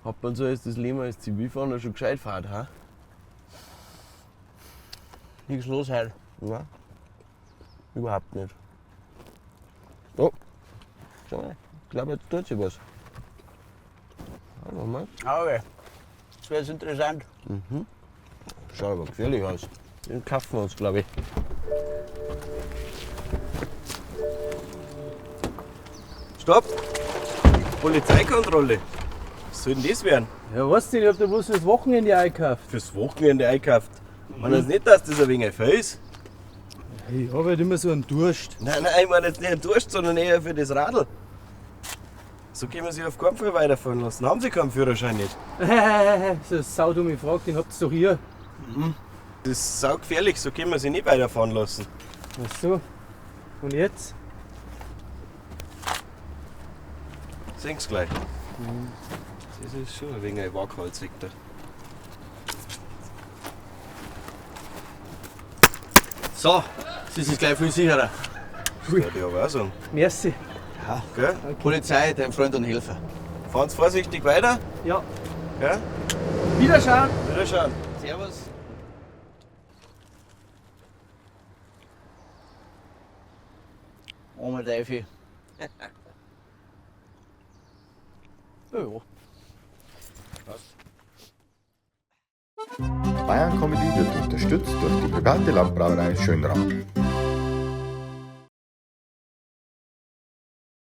Hat man so ist das Leben als Zivilfahrer schon gescheit fahrt, ha? Nichts los heute. Nein. Überhaupt nicht. Oh, schau mal. Ich glaube, jetzt tut sich was. Ja, nochmal. Aber das wäre jetzt interessant. Schaut aber gefährlich aus. Den kaufen wir uns, glaube ich. Stopp! Polizeikontrolle! Was soll denn das werden? Ja, weißt du, ich hab da bloß fürs Wochenende eingekauft. Fürs Wochenende einkauft. Man das nicht, dass das ein wenig ein Fell ist. Ich hab halt immer so einen Durst. Nein, nein, ich meine jetzt nicht einen Durst, sondern eher für das Radl. So können wir sie auf keinen Fall weiterfahren lassen. Haben Sie keinen Führerschein nicht? So eine saudumme Frage, den habt ihr doch hier. Das ist saugefährlich, so können wir sie nicht weiterfahren lassen. Ach so. Und jetzt? Sehen Sie gleich. Das ist schon ein wenig ein waghalsig da. So, das ist gleich viel sicherer. Das würde ich aber auch sagen. Merci. Gell? Polizei, dein Freund und Helfer. Fahren Sie vorsichtig weiter. Ja. Gell? Wiederschauen. Wiederschauen. Servus. Oma Teufel. Ja. Bayern Comedy wird unterstützt durch die private Landbrauerei Schönrath.